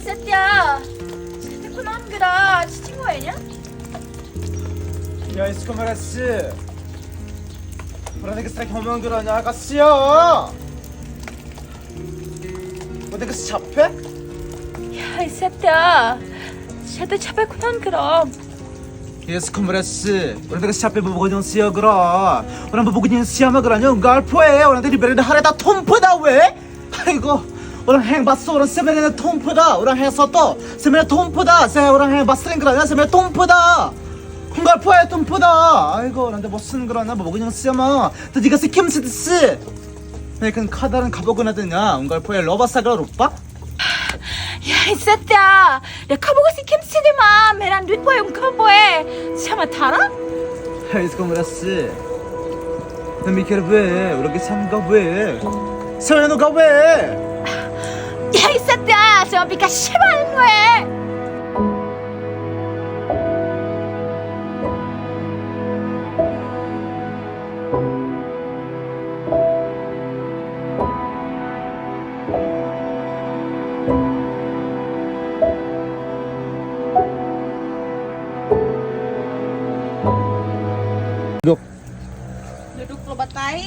새끼야. 새끼 그라 지친 거 아니냐? 야, 이스코메라씨. 뭐라는 게 혐오한 그러냐, 아가씨야. 뭐 내가 잡해? 야, 이 새끼야. 쟤도 잡았구나 그럼. 예스 컴브레스 우리 내가 샤페 보고 시여 그라 우리 보고 시야마 그라냐 갈포에 우리 리베르 하레다 톰프다 왜 아이고 우리 행 봤어 우리 세메네 톰프다 우리 해서 또 세메네 톰프다 세 우리 행 봤으니 그라냐 세메 톰프다 갈포에 톰프다 아이고 난데 못쓴 그라냐 보고 시야마 또 네가 시킴스드스 네 카다른 가보고나드냐 응갈포에 러바사그라 로빠 야, 이 새끼야. 내 카보고 시킴 치지마. 메란 윗보에 움카보에. 참아 타라? 헤이스 컴브레스 나 미케르 왜 우리 삼가 왜 세메노가 왜 야, 이 새끼야. 저 비가 씨발 왜? Duduk. Duduk lo batai.